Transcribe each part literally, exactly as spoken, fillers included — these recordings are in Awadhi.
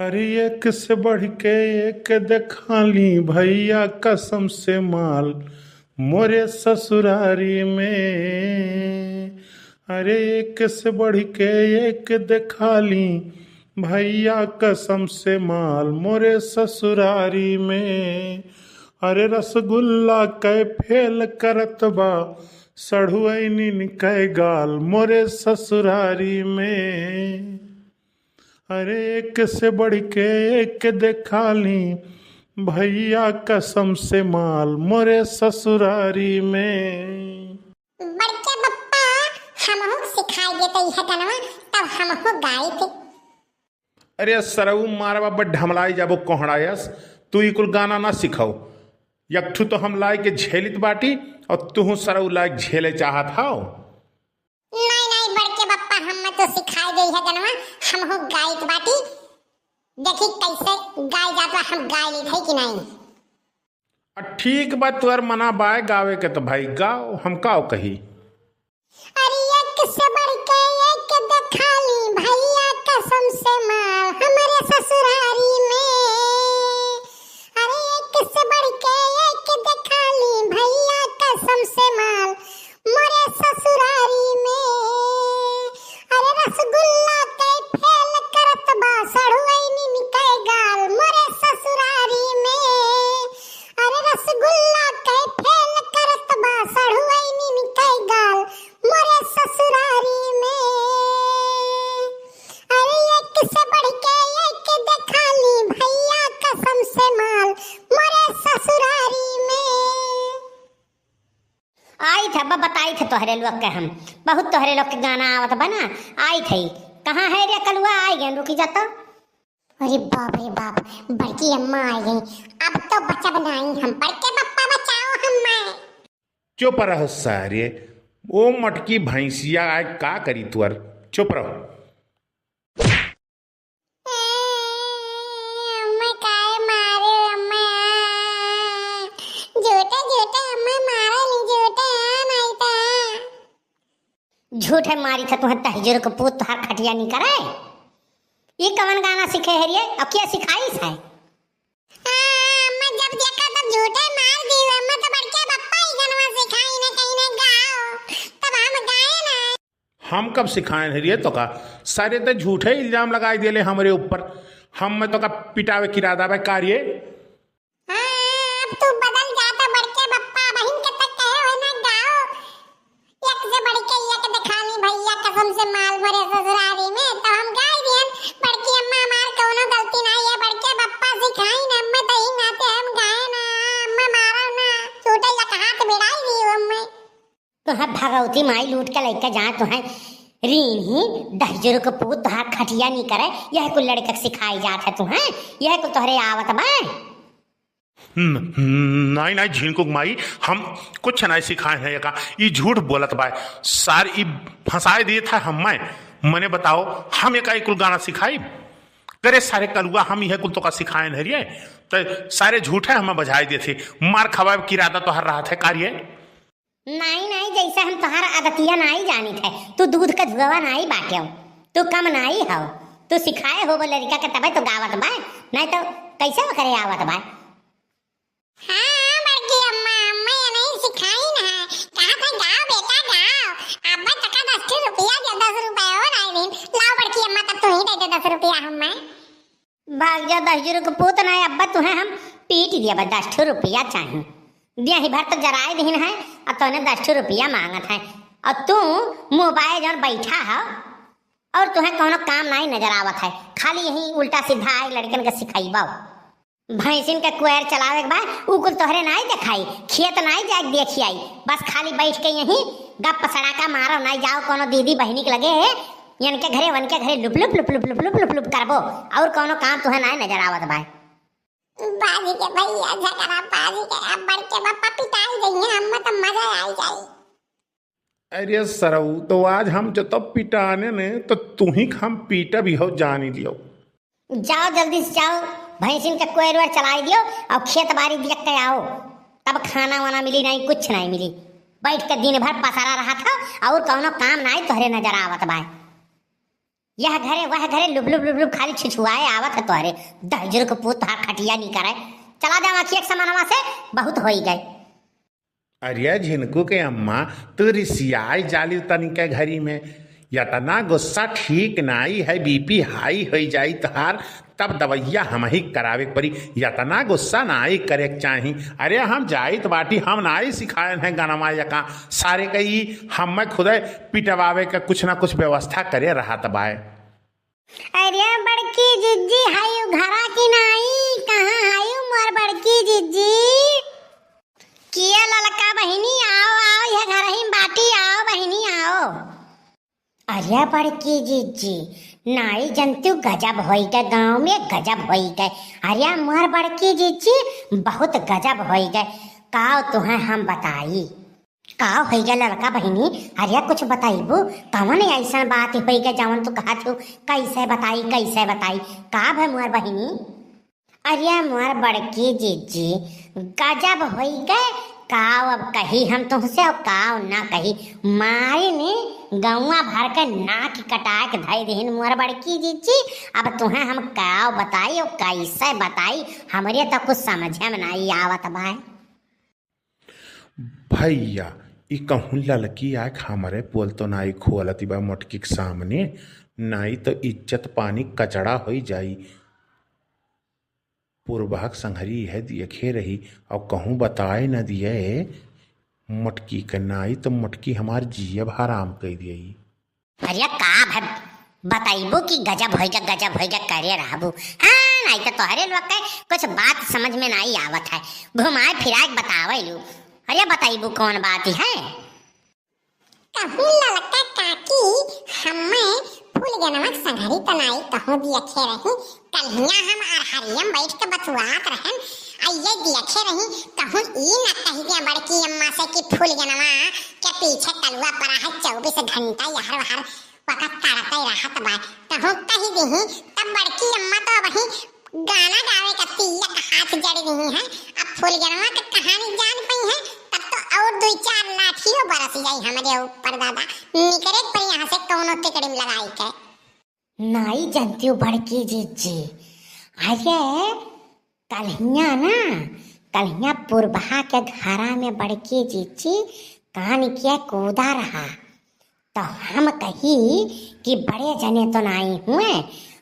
अरे एक से बढ़ के एक देखाली भइया कसम से माल मोरे ससुरारी में। अरे एक से बढ़ के एक देखाली भइया कसम से माल मोरे ससुरारी में। अरे रसगुल्ला कै फेल करत बा सढ़ुआइनिन कै गाल मोरे ससुरारी में। अरे एक से बढ़ के एक देखाली भइया कसम से माल मोरे ससुरारी में। बड़के बप्पा, हमहू सिखाई देते इहे गनवा, तब हमहू गाइत। अरे सरऊ मारवा बड़ ढमलाई जाबो कोहड़ायस, तू ई कुल गाना ना सिखाओ। एक ठू तो हम लाइके झेलित बाटी और तुहू सरऊ लाइके झेले चाहत हौ। नाई, नाई, बड़के बप्पा, हम तो सिखाई दे है गनवा, हमहू गाइत बाटी। देखी कैसे गाय जात बा, हम गाय लेत है कि नाई। आ, ठीक बा, तोर मना बाय गावे के तो भाई गाओ, हम काओ कही। अरे एक से बढ़ के एक देखाली भइया कसम से माल हमरे ससुरारी में। अरे एक से बढ़ के एक देखाली भइया कसम से माल मोरे ससुरारी में। अरे रसगुल्ला कै फेल करत बा सढ़ुआइनिन कै गाल मोरे ससुरारी में। अरे रसगुल्ला कै फेल करत बा सढ़ुआइनिन कै गाल मोरे ससुरारी में। अरे एक से बढ़ के एक देखाली भइया कसम से माल मोरे ससुरारी में। आइत है, ब-, बताइत है तोहरे लोग के हम, बहुत तोहरे लोग के गाना आवत बा ना, आइत है। कहाँ है रे कलुआ, आइ गए, रुकी जा तो। अरे बाप रे बाप, बड़की अम्मा आइ गई, अब तो बचब नाई हम, बड़के बप्पा बचाओ हम्मे। चुप रहो सारे, ओ मटकी भैंसिया, आए का करी तुअर, चुप रहो। अम्मा काहे मारे अम्मा? झूठे झूठे अम्मा मारे ली, झूठे आ नहीं ता। झूठे मारी था तुहे दहिजर के पूत, तोहार खटिया नहीं करे। ई कवन गाना सीखे है रे? और क्या सिखाइस है? हाँ, अम्मा जब देखा तब झूठे मार दी, अम्मा तो बड़के बप्पा ही गनवा सिखाई ने कहीं ने गाओ, तब हम गाए ना। हम कब सिखाएन हरिये तोका? सारे ते झूठे इल्जाम लगाई देले हमरे ऊपर। हम में तोका पिटावे के इरादा बा का रे? हाँ, अब तू बदल जाता बड़के बप्पा, बहिन के तक कहे हो ना गाओ। एक से बढ़ के एक देखानी भैया कसम से माल भरे ससुरारी में, तो हम गाय दियन। बड़की अम्मा हमार कौनो गलती ना, ये बड़के बप्पा सिखाई ना, अम्मा तही नाते हम गाए ना, अम्मा मारो ना, छूटे एक हाथ भिड़ाई दी अम्मा। तुहें भगवती माई लूट के लइके जाए, तुहें रीन ही दहिजरू के पूत, तुहार खटिया नहीं करे, यह कुल लड़के के सिखाई जात है तुहें, यह कुल तोहरे आवत बा। न-, नाई, नाई, झिनकुक माई, हम कुछ नाई सिखाए हैं एका, ई झूठ बोलत बा, सार ई फंसाए दिए था हम मैं, मने बताओ, हम एका ई कुल गाना सिखाई? करे सारे कलुआ, हम यह कुल तोका सिखाए नहीं रे, तो सारे झूठे हमें बजाए देते, मार खवाए की इरादा तोहर रहत है का रे? नाई, नाई, जैसे हम तोहार आदतिया नाई जानित है, तू दूध का धुआवा नाई बाट्यो, तू कम नाई हो, तू सिखाए हो वो लड़का के तबे तो गावत बा, नाई तो कैसे ओकरे आवत बा? हाँ, बड़की अम्मा, अम्मा ये नहीं सिखाई ना है, कहा था गाओ बेटा गाओ, अब तक दस ठो रुपया दे, दस रुपया हो नाई दिन, लाओ बड़की अम्मा तब तू ही दे दे दस रुपया हमें। भाग जा दहिजरू के पूत ना, अब्बा तुहें हम पीट दिया बा, दस ठो रुपया चाही। दिया ही भर तो जराए दीन है, और तोने दस ठो रुपया मांगत है, और तू मुँह बाए जौन बैठा हो, और तुहें कौनो काम नाई नजर आवत है, खाली यही उल्टा सीधा आए लड़कन के सिखाइबो। भैंसिन के कुएर चलावे के बा, उ कुल तोहरे नाई देखाई, खेत नाई जाए के देखियाई, बस खाली बैठ के यही गप सड़ाका मारो, नाई जाओ कौनो दीदी बहिनी के लगे, इनके घरे, उनके घरे लुप लुप, लुप लुप, लुप लुप, लुप लुप करबो, और कौनो काम तुहे नाय नजर आवत बाय। बाजी के भैया झगड़ा, बाजी के, अब बड़के बप्पा पिटाई जइहे, हम्मे तो मजा आई जाई। अरे सरऊ, तो आज हम जतो पिटाने ने, तो तुही के हम पीटा भी हो जानी लियो। जाओ जल्दी से जाओ, भैंसिन के कोयर वेर चलाई दियो और खेत बारी देख के आओ, तब खाना वाना मिली, नहीं कुछ नहीं मिली। बैठ के दिन भर पसारा रहत हो और कौनो काम नहीं तोहरे नजर आवत बाय। यह घरे, वह घरे, लुब, लुब, लुब, लुब, खाली छिछुआए आवत है तोहरे। दहिजर के पूत तोहार खटिया नहीं करे। चला जा आँखिया के समानवा से, बहुत होई गए। अरे झिनकू के अम्मा, तू रिसियाई जाली तनिके घरी में। यतना गुस्सा ठीक नाई है, बीपी हाई होई जाई तोहार, तब दवैया हमही करावे के परी। यतना गुस्सा नाई करे के चाही। अरे हम जाइत बाटी, हम नाई सिखायन है गनवा यका। सारे के ई हम्मे खुदे पिटवावे के कुछ ना कुछ व्यवस्था करे रहत बाय। अरे बड़की जिज्जी, हायू घरा की नाई, कहाँ हायू मोर बड़की जिज्जी? किया ललका बहिनी, आओ, आओ, यह घरही में बाटी, आओ बहिनी, आओ। अरे बड़की जिज्जी, नाई जनतू गजब होई गए, गाँव में गजब होई गए। अरे मोर बड़की जिज्जी, बहुत गजब होई गए। काव तुहें हम बताई? काव होई गए ललका बहिनी? अरे कुछ बताइबू, कवन ऐसन बात होई गए जवन तू कहत हो, कैसे बताई, कैसे बताई? का भे मोर बहिनी? अरे मोर बड़की जिज्जी, गजब होई गए। काव अब कही हम तुहसे और काव ना कही। मारी ने गौवा भर के नाक कटाए के धई दिहिन मोर बड़की जिज्जी। अब तुहें हम काव बताई और कैसे बताई, हमरे तो कुछ समझे में नाई आवत बाय। भैया, ई कहूँ ललकी आए हमरे पोल तो नाई खोलती बा मोटकी के सामने, नाई तो इज्जत पानी कचड़ा होई जाई। पुरबहक संघरी है दियखे रही, और कहूँ बताए न दिए मोटकी के, नाई तो मोटकी हमार जियब हराम कई दिए। अरे का भे, बताइबू कि गजब होइगा, गजब होइगा करे रहबू। हाँ, नाई तो तोहरे लोग के कुछ बात समझ में नाई आवत है, घुमाए फिराए के बतावे लू। अरे बताइबू कौन बात है? कहूँ ललका काकी, हम्मे फूलगनवा संघरी तो नाई कहूँ दियखे रही, कल्हिया हम अरहरियम बैठ के बतुआत रहन, आ ये दियखे रही, कहूँ ई न कही दिया बड़की अम्मा से कि फूलगनवा के पीछे कलुआ पड़ा है, चउबीस घंटा यहर वहर वकत तड़पे रहत बा। कहूँ कही दिही, तब बड़की अम्मा तो अबही गाना गावे का तिलक हाथ जड़ दिही है। अब फूलगनवा के कहानी जान पई है, तब तो और दुई चार लाठियो बरस जाई हमरे ऊपर दादा। निकरे पर यहाँ से कौनो तिकड़िम लगाई के। नाई जनतियो बड़की जिज्जी। अरे, कल्हिया ना, कल्हिया पुरबहा के घरा में बड़की जिज्जी कान के कूदा रहा। तो हम कही कि बड़े जने तो नाई हुए,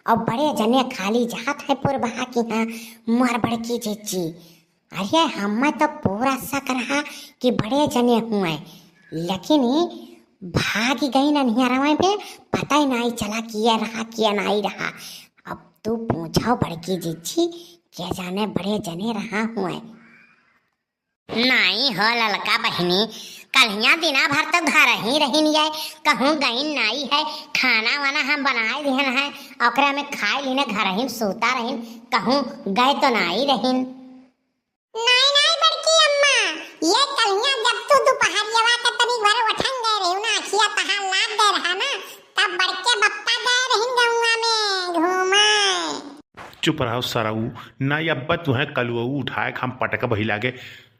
और बड़े जने खाली जात है पुरबहा की हाँ, मोर बड़की जिज्जी। अरे, हमें तो पूरा शक रहा कि बड़े जने हुए, लेकिन भाग गई ननिहरवा पे, पता ही नाई चला किया रहा, किया नाई रहा। अब तू पूछो बड़की जिज्जी, के जाने बड़े जने रहा हुए। नाई हो ललका बहिनी, कल्हिया दिना भर तो घर ही रहिन ये, कहूँ गईन नाई है, खाना वाना हम बनाए दिहन है, ओकरा में खाए लिहन, घर ही में सूता रहिन, कहूँ गए तो नाई रहिन। नाई, नाई बड़की अम्मा, ये कल्हिया जब तू दुपहरिया के तनी भर उठन गए रही ना, अखिया तहार लाग गए रहा ना, तब बड़के बप्पा गए रहिन गौवा में घूमे। चुप रहो सरऊ, नाई अब्बा तुहें कलुअऊ उठाए के हम पटक बही लागे,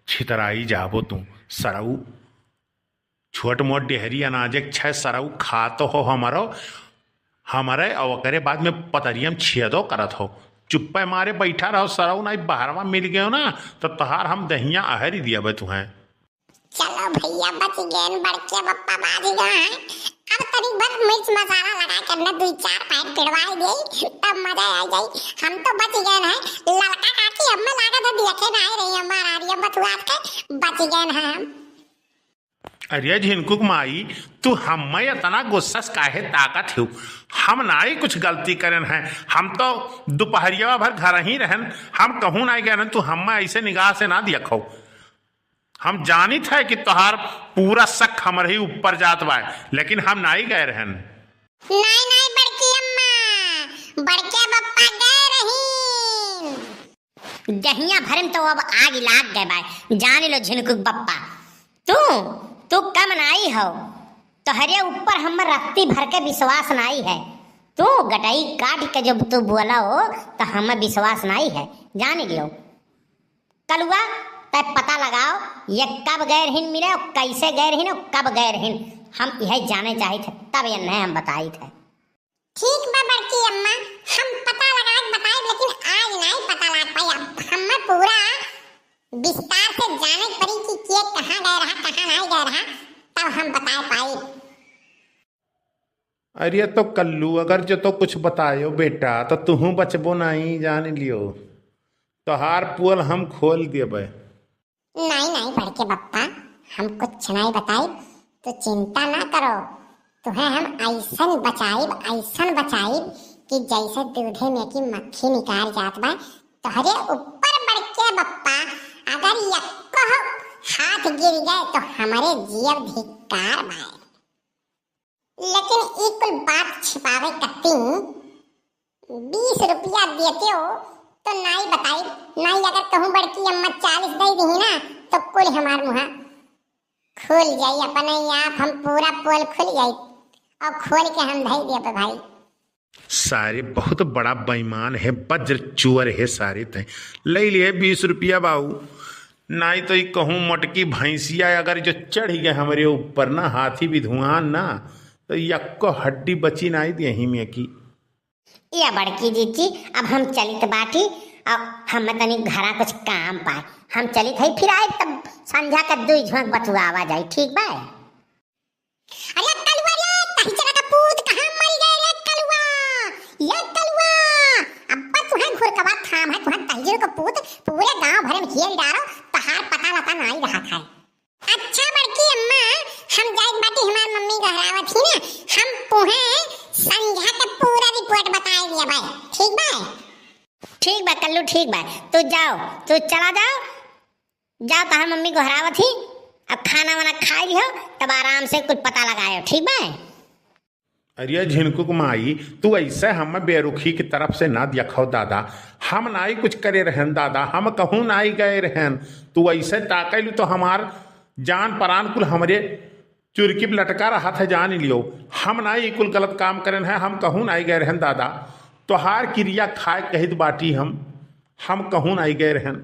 छितराई जाबो तू सरऊ। छोट मोट डेहरी अनाजे के छै सरऊ खात हो हमरो, हमरे और ओकरे बाद में पतरियम छेदो करत हो। चुप्पे मारे बैठा रहो सरऊ, नाई बहरवा मिल गयो ना तो तहार हम दहिया अहरी दिया बे तुहें। चलो भैया बच गए, बड़के बप्पा बाज गए हैं। अब तनी भर मिर्च मसाला लगा के ना दुई चार पैकेट पिड़वाई दे, तब मजा आ जाई। हम तो बच गए हैं। ललका काकी हमें लागत है देखे ना रही हमारा, अरे बथुआत के बच गए हैं हम। अरे झिनकुक माई, तू हमें इतना गुस्सा से काहे ताकत हो? हम नाई कुछ गलती करेन है, हम तो दुपहरिया भर घर ही रहन, हम कहूँ नाई गए रहन, तू हमें ऐसे निगाह से ना देखो। हम जानित है कि तोहार पूरा शक हमरे ही ऊपर जात बा, लेकिन हम नाई गए रहन। नाई, नाई बड़की अम्मा, बड़के बप्पा गए रहीन। दहिया भरे में तो अब आग लाग गए बा, जान लो झिनकुक बप्पा। तू, तू कम नाई हो, तोहरे ऊपर हम रत्ती भर के विश्वास नाई है। तू गटई काट के जब तू बोला हो तो हम विश्वास नाई है, जान लो। कलुआ, तै पता लगाओ, ये कब गए रहिन मिले और कैसे गए रहिन और कब गए रहिन, हम यह जाने चाहित है, तब ये नहीं हम बताइत है। ठीक बा बड़की अम्मा, हम पता लगा के बताई, लेकिन आज नहीं पता लगा पाई। अब हमें पूरा विस्तार से जाने के पड़ी कि के कहाँ गए रहा, कहाँ नहीं गए रहा, तब हम बता पाई। अरे तो कल्लू, अगर जो तो कुछ बतायो बेटा, तो तुहू बचबो नहीं, जान लियो, तोहार पोल हम खोल देबे। नहीं, नहीं, बड़के बप्पा, हम कुछ नहीं बताइब, तू चिंता ना करो। तुहें हम ऐसन बचाइब, ऐसन बचाइब कि जैसे दूधे में की मक्खी निकाल जात बा, तोहरे ऊपर बड़के बप्पा, अगर यक्को हाथ गिर गए तो हमरे जियब धिक्कार बा। लेकिन ई कुल बात छिपावे कत्ती बीस रुपया देते हो तो नाई बताई, नाई अगर कहूँ बड़की अम्मा चालीस दे दी ना तो कुल हमार मुँह खुल जाई, अपने आप हम पूरा पोल खुल जाई और खोल के हम धई देबे भाई। सारे बहुत बड़ा बेईमान है, वज्र चुअर है सारे। तय ले लिए बीस रुपया बाऊ, नाई तो ई कहूँ मोटकी भैंसिया अगर जो चढ़ गए हमरे ऊपर ना, हाथी विधुआन ना, तो यक्को हड्डी बची नाई देही में की। या बड़की जीजी, अब हम चलित बाटी, अब हम तनी घरा कुछ काम पाए, हम चलित है, फिर आए तब संझा के दुई झोंक बतुआवा जाई, ठीक बा? अरे कलुआ रे, तही जना का पूत कहाँ मर गए रे कलुआ? ये कलुआ, अब्बा तुहें घुरकवा थाम है, तुहें तही जना का पूत पूरे गांव भर में हेल डारो, तहार पता लता नाई रहा था। अच्छा बड़की अम्मा, हम जाइत बाटी, हमार मम्मी गहरावत ही ना, हम तुहें संझा के पूरा रिपोर्ट बताए दिया भाई, ठीक बा? ठीक बा कल्लू, ठीक बा, तू जाओ, तू चला जाओ, जाओ, तहार मम्मी गोहरावत ही, अब खाना वाना खाई लिहो, तब आराम से कुछ पता लगायो, ठीक बा? अरे झिनकुक माई, तू ऐसे हम बेरुखी की तरफ से ना देखो दादा, हम नाई कुछ करे रहन दादा, हम कहूँ नाई गए रहन, तू ऐसे ताकैलू तो हमार जान परान कुल हमरे चुरकी पे लटका रहा था, जान लियो, हम नाई कुल गलत काम करेन है, हम कहूँ नाई गए रहन दादा, तोहार किरिया खाए कहित बाटी हम, हम कहूँ नाई गए रहन।